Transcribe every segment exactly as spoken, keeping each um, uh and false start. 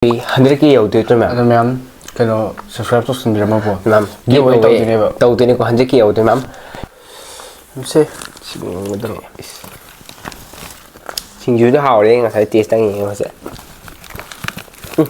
Hundred ꯀꯦ ꯌꯧꯗꯣꯏ ꯅꯠꯇ꯭ꯔꯣ, ꯃꯌꯥꯝ? ꯑꯗꯣ ꯃꯌꯥꯝ, ꯀꯩꯅꯣ, subscribe ꯇꯧꯁꯟꯕꯤꯔꯝꯃꯣꯀꯣ꯫ ꯃꯌꯥꯝ, giveaway giveaway ꯇꯧꯗꯣꯏꯅꯦꯕ꯫ ꯇꯧꯗꯣꯏꯅꯤꯀꯣ, ꯍꯟꯗ꯭ꯔꯦꯠ ꯀꯦ ꯌꯧꯗꯣꯏ, ꯃꯌꯥꯝ꯫ ꯁꯦ, ꯁꯤꯕꯨ ꯉꯝꯒꯗ꯭ꯔꯣ? ꯏꯁ꯫ ꯁꯤꯡꯖꯨꯗꯣ ꯍꯥꯎꯔꯦ, ꯉꯁꯥꯏ taste ꯇꯪ ꯌꯦꯡꯉꯦ ꯃꯁꯦ꯫ ꯎꯝ꯫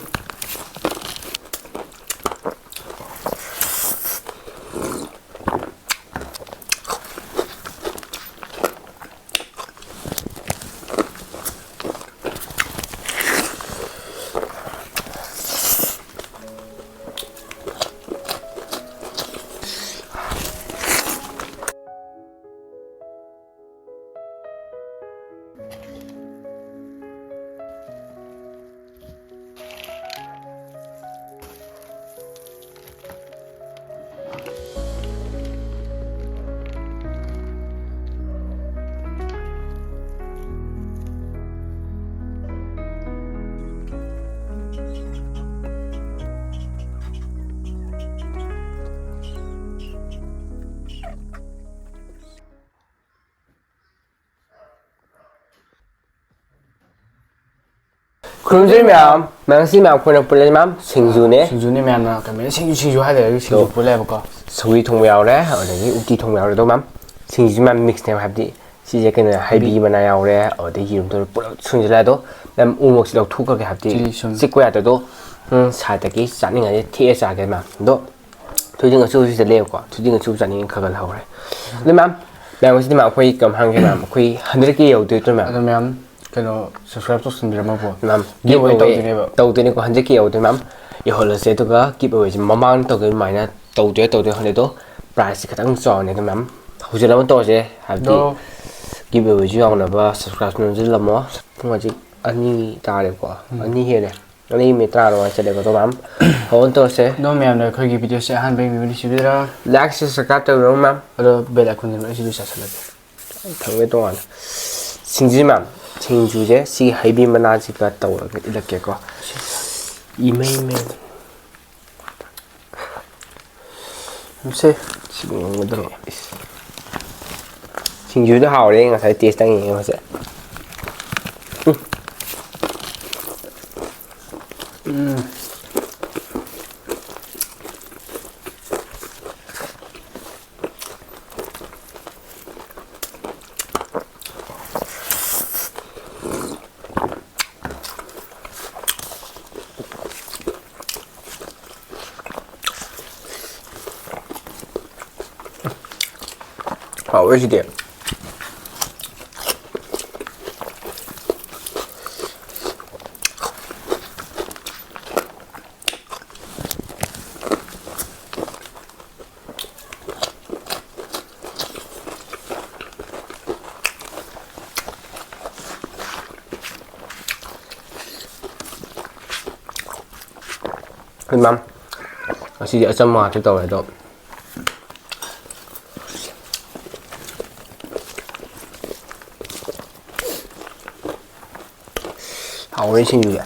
ꯈꯨꯔꯨꯝꯖꯔꯤ ꯃꯌꯥꯝ, ꯃꯌꯥꯝ, ꯉꯁꯤ ꯃꯌꯥꯝ ꯑꯩꯈꯣꯏꯅ ꯄꯨꯜꯂꯦ ꯃꯌꯥꯝ, ꯁꯤꯡꯖꯨꯅꯦ꯫ ꯁꯤꯡꯖꯨꯅꯦ ꯃꯌꯥꯝꯅ ꯀꯃꯦꯟ ꯁꯤꯡꯖꯨ, ꯁꯤꯡꯖꯨ ꯍꯥꯏ ꯂꯩꯔꯒ ꯁꯤꯡꯖꯨ ꯑꯗꯣ ꯄꯨꯜꯂꯦꯕꯀꯣ꯫ ꯁꯧꯒ꯭ꯔꯤ ꯊꯣꯡꯕ ꯌꯥꯎꯔꯦ, ꯑꯗꯒꯤ ꯎꯇꯤ ꯊꯣꯡꯕ ꯌꯥꯎꯔꯦ꯫ ꯑꯗꯣ ꯃꯌꯥꯝ, ꯁꯤꯡꯖꯨꯁꯤ ꯃꯌꯥꯝ mix ꯅꯦꯕ, ꯍꯥꯏꯕꯗꯤ ꯁꯤꯁꯦ ꯀꯩꯅꯣ, ꯍꯩꯕꯤ ꯍꯩꯕꯤ꯫ ꯃꯅꯥ ꯌꯥꯎꯔꯦ, ꯑꯗꯒꯤ ꯌꯦꯔꯨꯝ ꯇꯧꯔ ꯄꯨꯂꯞ ꯁꯨꯖꯜꯂꯦ꯫ ꯑꯗꯣ ꯃꯌꯥꯝ ꯎ ꯃꯣꯔꯣꯛꯁꯤ ꯂꯧꯊꯣꯛꯈ꯭ꯔꯒꯦ, ꯍꯥꯏꯕꯗꯤ ꯆꯤꯂꯤ ꯁꯨꯝ꯫ ꯆꯤꯛꯄ ꯌꯥꯗ꯭ꯔꯦ꯫ ꯑꯗꯣ, ꯎꯝ, side ꯇꯒꯤ ꯆꯥꯅꯤꯡꯉꯗꯤ ꯊꯦꯛꯑ ꯆꯥꯒꯦ ꯃꯌꯥꯝ꯫ ꯑꯗꯣ ꯊꯣꯏꯗꯤꯡ ꯑꯆꯨꯕꯁꯤꯗ ꯂꯩꯌꯦꯕꯀꯣ꯫ ꯊꯣꯏꯗꯤꯡ ꯑꯆꯨꯕ ꯆꯥꯅꯤꯡꯉꯦ ꯈꯔ ꯈꯔ ꯂꯧꯍꯧꯔꯦ꯫ ꯑꯗꯣ ꯃꯌꯥꯝ, ꯃꯌꯥꯝ, ꯉꯁꯤꯗꯤ ꯃꯌꯥꯝ ꯑꯩꯈꯣꯏ ꯀꯩꯅꯣꯝ ꯍꯥꯏꯔꯝꯒꯦ ꯃꯌꯥꯝ꯫ ꯑꯩꯈꯣꯏ ꯍꯟꯗ꯭ꯔꯦꯠ ꯀꯦ ꯌꯧꯗꯣꯏ ꯅꯠꯇ꯭ꯔꯣ ꯃꯌꯥꯝ? ꯑꯗꯣ ꯃꯌꯥꯝ, ꯀꯩꯅꯣ, subscribe ꯇꯧꯁꯟꯕꯤꯔꯝꯃꯣꯀꯣ꯫ ꯃꯌꯥꯝ, giveaway giveaway ꯇꯧꯗꯣꯏꯅꯦꯕ꯫ ꯇꯧꯗꯣꯏꯅꯤꯀꯣ, ꯍꯟꯗ꯭ꯔꯦꯠ ꯀꯦ ꯌꯧꯗꯣꯏ ꯃꯌꯥꯝ꯫ ꯌꯧꯍꯜꯂꯁꯦ, ꯑꯗꯨꯒ giveaway ꯁꯦ ꯃꯃꯥꯡ ꯇꯧꯗꯣꯏ ꯑꯗꯨꯃꯥꯏꯅ ꯇꯧꯗꯣꯏꯔ ꯇꯧꯗꯣꯏꯔ ꯈꯪꯗꯦ꯫ ꯑꯗꯣ prize ꯁꯦ ꯈꯤꯇꯪ ꯆꯥꯎꯔꯅꯤ꯫ ꯑꯗꯣ ꯃꯌꯥꯝ, ꯍꯧꯖꯤꯛ ꯑꯃ ꯇꯧꯔꯁꯦ, ꯍꯥꯏꯕꯗꯤ ꯑꯗꯣ giveaway ꯁꯨ ꯌꯥꯎꯅꯕ subscribe ꯁꯨ ꯅꯝꯁꯤꯜꯂꯝꯃꯣ꯫ ꯄꯨꯡ ꯍꯧꯖꯤꯛ ꯑꯅꯤ ꯇꯥꯔꯦꯀꯣ, ꯎꯝ꯫ ꯑꯅꯤ ꯍꯦꯜꯂꯦ꯫ ꯑꯅꯤ ꯃꯤꯅꯤꯠ ꯇꯔꯥ ꯑꯗꯨꯃꯥꯏꯅ ꯆꯠꯂꯦꯀꯣ꯫ ꯑꯗꯣ ꯃꯌꯥꯝ, ꯍꯧꯅ ꯇꯧꯔꯁꯦ꯫ ꯑꯗꯣ ꯃꯌꯥꯝꯅ ꯑꯩꯈꯣꯏꯒꯤ video ꯁꯦ ꯑꯍꯥꯟꯕ ꯌꯦꯡꯕꯤꯕ ꯅꯤꯡꯁꯤꯡꯕꯤꯗ꯭ꯔꯥ? Like ꯁꯦ subscribe ꯇꯧꯕꯤꯔꯝꯃꯣ ꯃꯌꯥꯝ꯫ ꯑꯗꯣ bell icon ꯗꯨ ꯑꯩꯁꯨ ꯂꯣꯏ ꯆꯥꯁꯤꯜꯂꯒꯦ꯫ ꯊꯝꯃꯦ ꯇꯣꯉꯥꯟꯅ꯫ ꯁꯤꯡꯖꯨ ꯃꯌꯥꯝ, ꯁꯤꯡꯖꯨꯁꯦ ꯁꯤꯒꯤ ꯍꯩꯕꯤ ꯃꯅꯥꯁꯤꯒ ꯇꯧꯔꯒ ꯏꯠꯂꯛꯀꯦꯀꯣ꯫ ꯏꯃꯩ ꯃꯩ꯫ ꯁꯦ꯫ ꯁꯤꯕꯨ ꯉꯝꯒꯗ꯭ꯔꯣ? ꯏꯁ꯫ ꯁꯤꯡꯖꯨꯗꯣ ꯍꯥꯎꯔꯦ, ꯉꯁꯥꯏ taste ꯇꯪ ꯌꯦꯡꯉꯦ ꯃꯁꯦ꯫ ꯎꯝ꯫ ꯎꯝ꯫ ꯍꯥꯎꯋꯦ ꯁꯤꯗꯤ꯫ ꯏꯃꯥ, ꯉꯁꯤꯗꯤ ꯑꯆꯝꯕ ꯉꯥꯛꯇ ꯇꯧꯔꯦ ꯑꯗꯣ꯫ ꯍꯥꯎꯔꯦ ꯁꯤꯡꯖꯨꯁꯦ꯫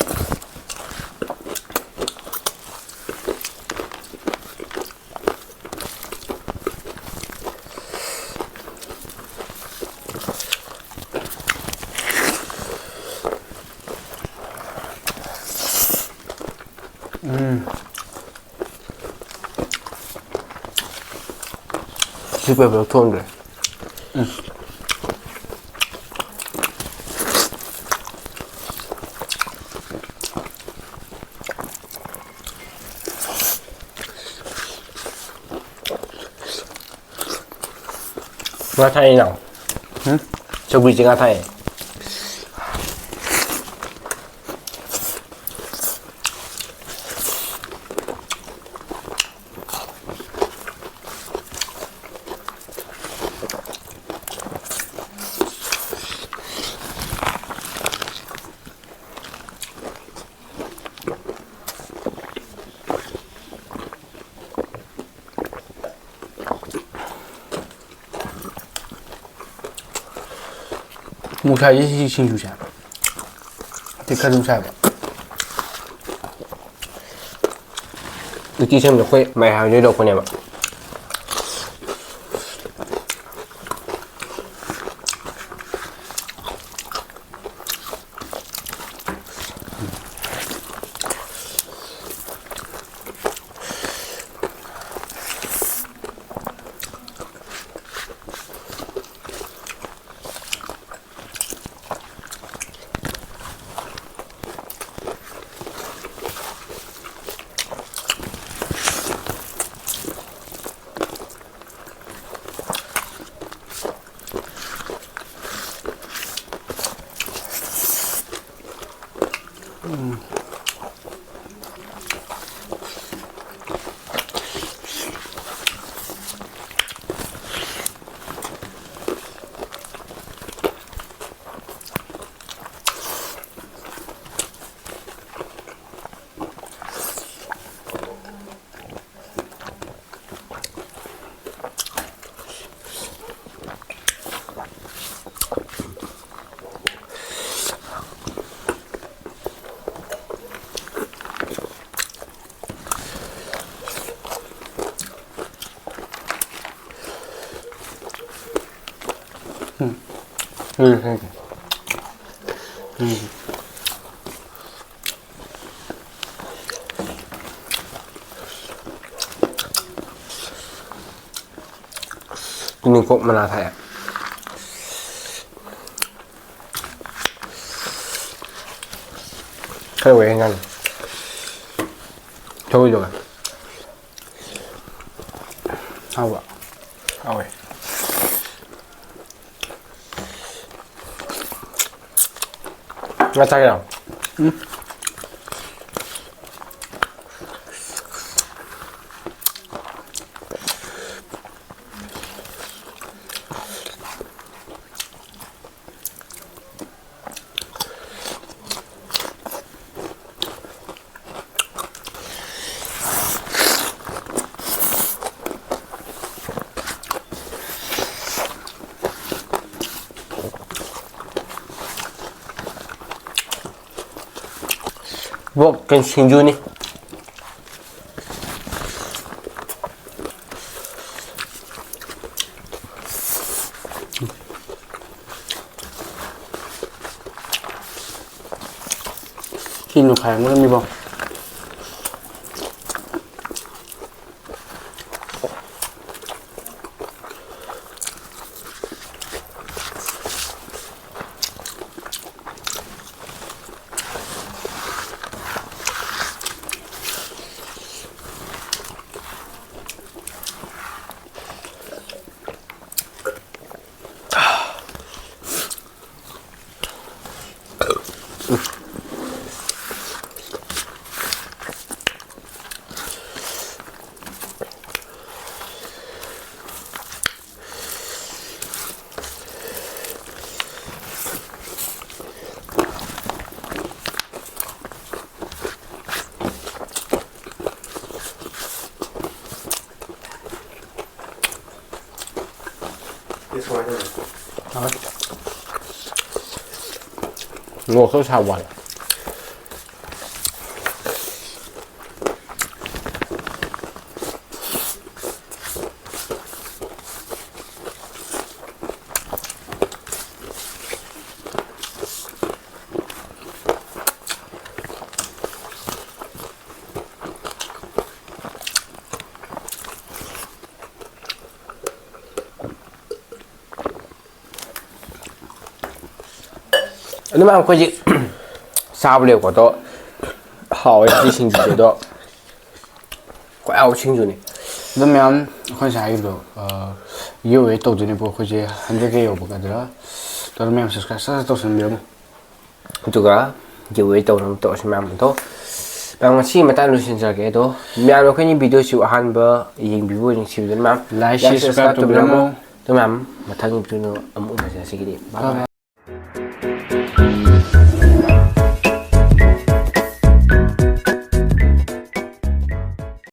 ꯎꯝ꯫ Tissue paper ꯂꯧꯊꯣꯛꯑꯝꯗ꯭ꯔꯦ꯫ ꯎꯝ꯫ ꯉꯥ ꯊꯥꯛꯏ ꯅꯪ? ꯎꯝ? ꯁꯧꯒ꯭ꯔꯤꯁꯦ ꯉꯥ ꯊꯥꯛꯏ꯫ ꯃꯨꯛꯁꯥꯏꯁꯦ ꯁꯤ ꯁꯤꯡꯖꯨꯁꯦ ꯇꯤꯛꯈꯠ ꯑꯗꯨꯝ ꯁꯥꯏꯕ꯫ ꯎꯇꯤ ꯁꯦꯝꯕꯗ ꯑꯩꯈꯣꯏ ꯃꯌꯥꯝꯗꯩ ꯂꯧꯔꯛꯄꯅꯦꯕ꯫ ꯎꯝ, ꯎꯝ꯫ ꯎꯝ꯫ ꯇꯨꯅꯤꯡꯈꯣꯛ ꯃꯅꯥ ꯊꯥꯛꯑꯦ꯫ ꯈꯔ ꯋꯥꯏ ꯉꯥꯡ ꯊꯧꯔꯤꯗꯨꯒ꯫ ꯍꯥꯎꯕ꯫ ꯍꯥꯎꯋꯦ꯫ ꯉꯥ ꯆꯥꯒꯦꯔꯣ? ꯎꯝ꯫ ꯕꯣꯛ ꯀꯩꯅꯣ ꯁꯤꯡꯖꯨꯅꯤ꯫ ꯁꯤ ꯅꯨꯡꯈꯥꯏ ꯑꯃ ꯂꯩꯔꯝꯃꯤꯕꯣ꯫ ꯃꯣꯔꯣꯛ ꯈꯔ ꯁꯥꯕ ꯋꯥꯠꯂꯦ꯫ ꯑꯗꯨ ꯃꯌꯥꯝ ꯑꯩꯈꯣꯏꯁꯦ ꯆꯥꯕ ꯂꯩꯕꯀꯣ ꯑꯗꯣ ꯍꯥꯎꯋꯦ ꯁꯤ ꯁꯤꯡꯖꯨꯁꯦ ꯑꯗꯣ ꯈ꯭ꯋꯥꯏ ꯍꯥꯎꯕ ꯁꯤꯡꯖꯨꯅꯤ꯫ ꯑꯗꯨꯝ ꯃꯌꯥꯝ ꯑꯩꯈꯣꯏ ꯉꯁꯥꯏ ꯍꯥꯏꯈꯤꯕꯗꯣ ꯌꯣ ꯋꯦꯠ ꯇꯧꯗꯣꯏꯅꯦꯕꯀꯣ ꯑꯩꯈꯣꯏꯁꯦ ꯍꯟꯗ꯭ꯔꯦꯠ ꯀꯦ ꯌꯧꯕꯒ ꯑꯗꯨꯗ ꯑꯗꯨꯅ ꯃꯌꯥꯝ ꯁꯕꯁꯀ꯭ꯔꯥꯏꯕ ꯁꯠ ꯁꯠ ꯇꯧꯁꯟꯕꯤꯔꯝꯃꯣ꯫ ꯑꯗꯨꯒ ꯒꯤꯕꯋꯦ ꯇꯧꯅꯕ ꯇꯧꯔꯁꯤ ꯃꯌꯥꯝ ꯑꯗꯣ ꯃꯌꯥꯝ ꯉꯁꯤꯒꯤ ꯃꯇꯥꯡꯗ ꯂꯣꯏꯁꯤꯟꯖꯔꯒꯦ ꯑꯗꯣ ꯃꯌꯥꯝꯅ ꯑꯩꯈꯣꯏꯒꯤ ꯚꯤꯗꯤꯑꯣꯁꯤ ꯑꯍꯥꯟꯕ ꯌꯦꯡꯕꯤꯕ ꯅꯨꯡꯁꯤꯕꯤꯗꯨꯅ ꯃꯌꯥꯝ Like, share, subscribe ꯇꯧꯕꯤꯔꯝꯃꯣ꯫ ꯑꯗꯣ ꯃꯌꯥꯝ ꯃꯊꯪꯒꯤ ꯚꯤꯗꯤꯑꯣ ꯑꯃꯨꯛ ꯎꯅꯁꯤ ꯉꯁꯤꯒꯤꯗꯤ bye bye꯫